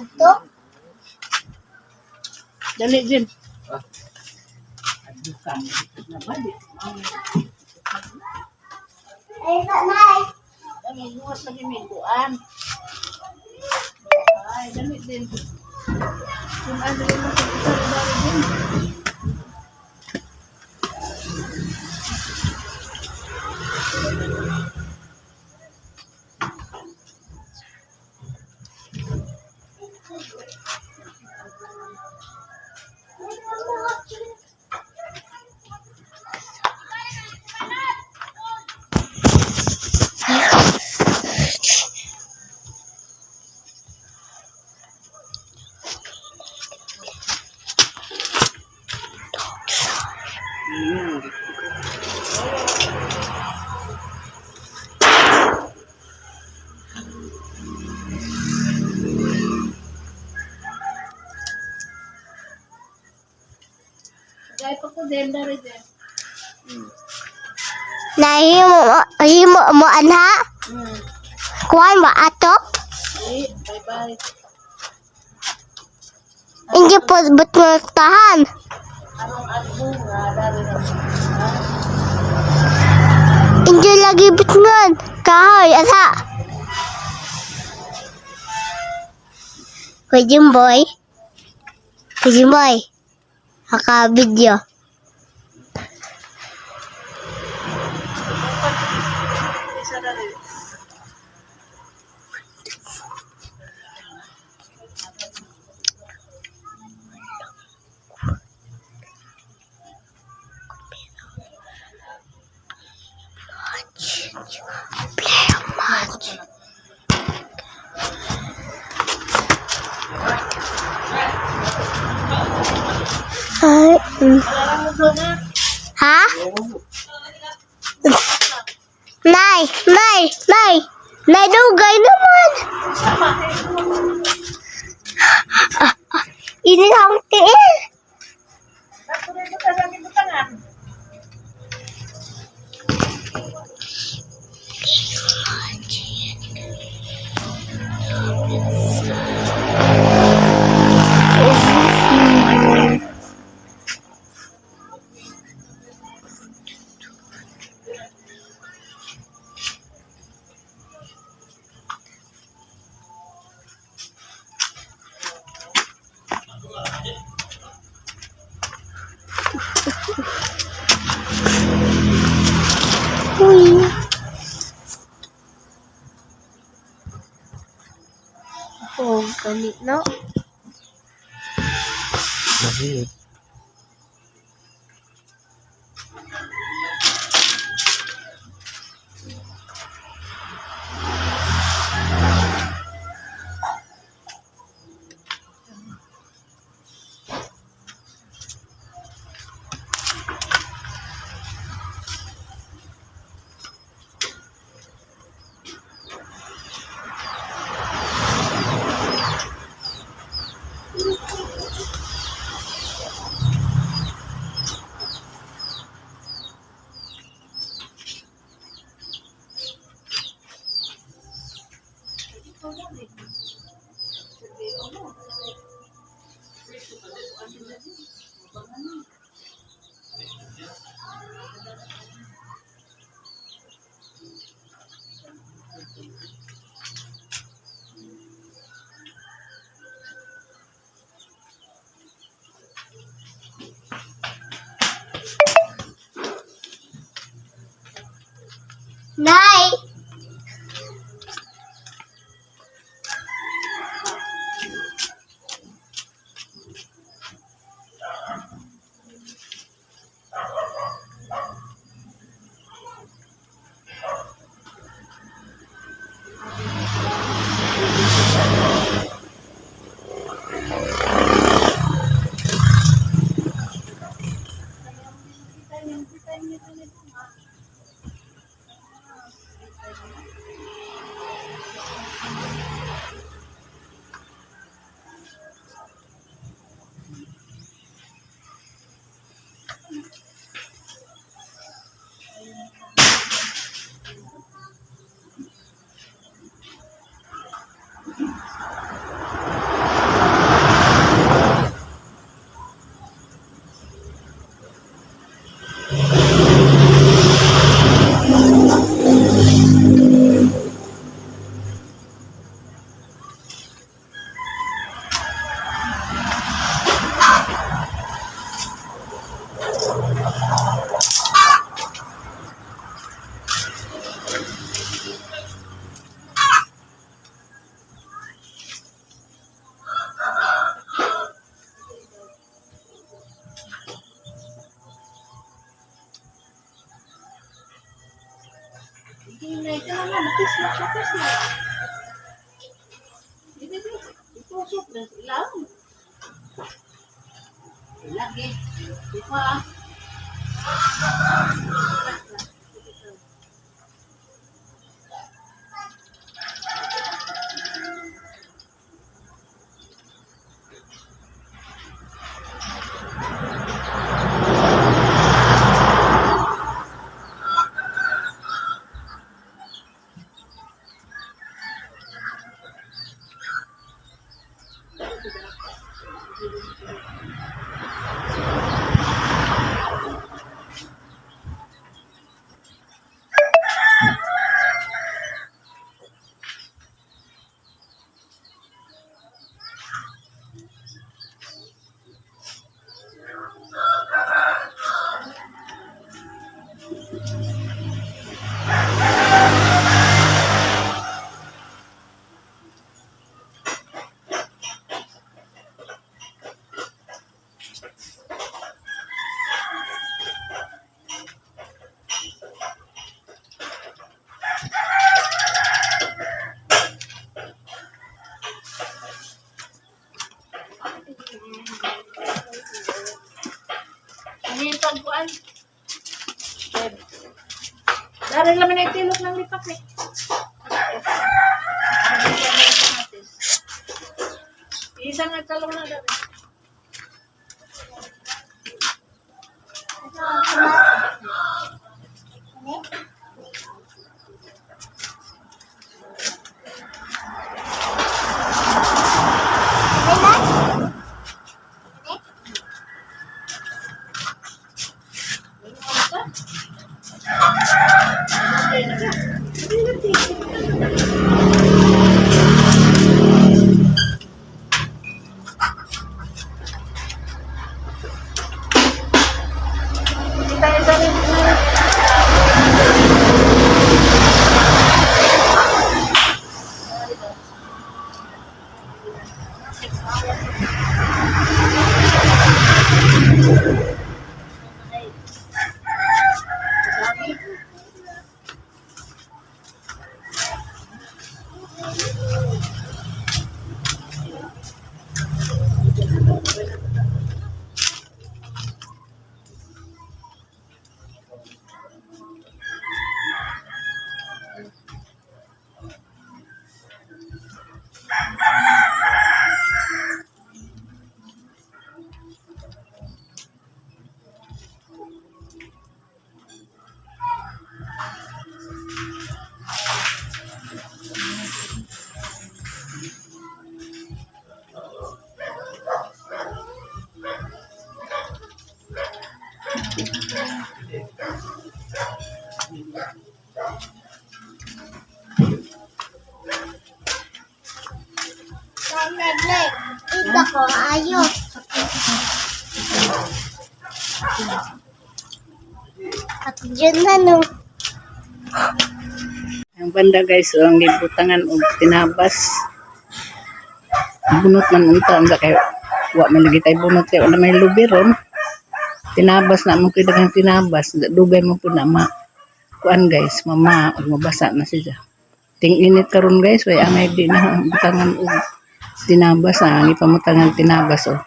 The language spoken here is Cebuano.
Adto? Dali din. Ay, sa nay. Dali, buwas lagi may kuan. Ay, dali din. Kung ano rin mo sa dali din. Gaya pa ko din, dari din. Nahimo himo mo anha? Kuan ba ato? Ay, bye-bye. Hindi po but mo tahan. Arong agbo nga, dari na. Hindi lagi bitngan. Kahoy anha. Kuya Jimboy. Kuya Jimboy. Haka video. Isa dari. Much. Ay, Ha? Nay, nay, nay, nay, dugay naman. Ah, ah, ini ang tiil. Ako rin ito sa butangan. Uy. Oh, gani no. Lagi. Nay. Hindi ka na matis na siya kasi. Hindi, hindi. Itusok na ilaw. Lagi. Di pa. Ano yung pagkuan? Dari lang na itilok ng lipak eh. Isa nga talong na dari. Kita isa rin na. Ito ko, ayos. At yun na no. Ang banda guys, ang gibutangan og tinabas. Bunot man unta unta kay wa man lagi tay bunot kay wala may lubi ron. Tinabas na mo kay daghang tinabas, dugay mo pud na ma kuan guys, mama og mabasa na siya. Ting init karon guys, way angay di na butangan og tinabas, ang ipamutangan tinabas oh.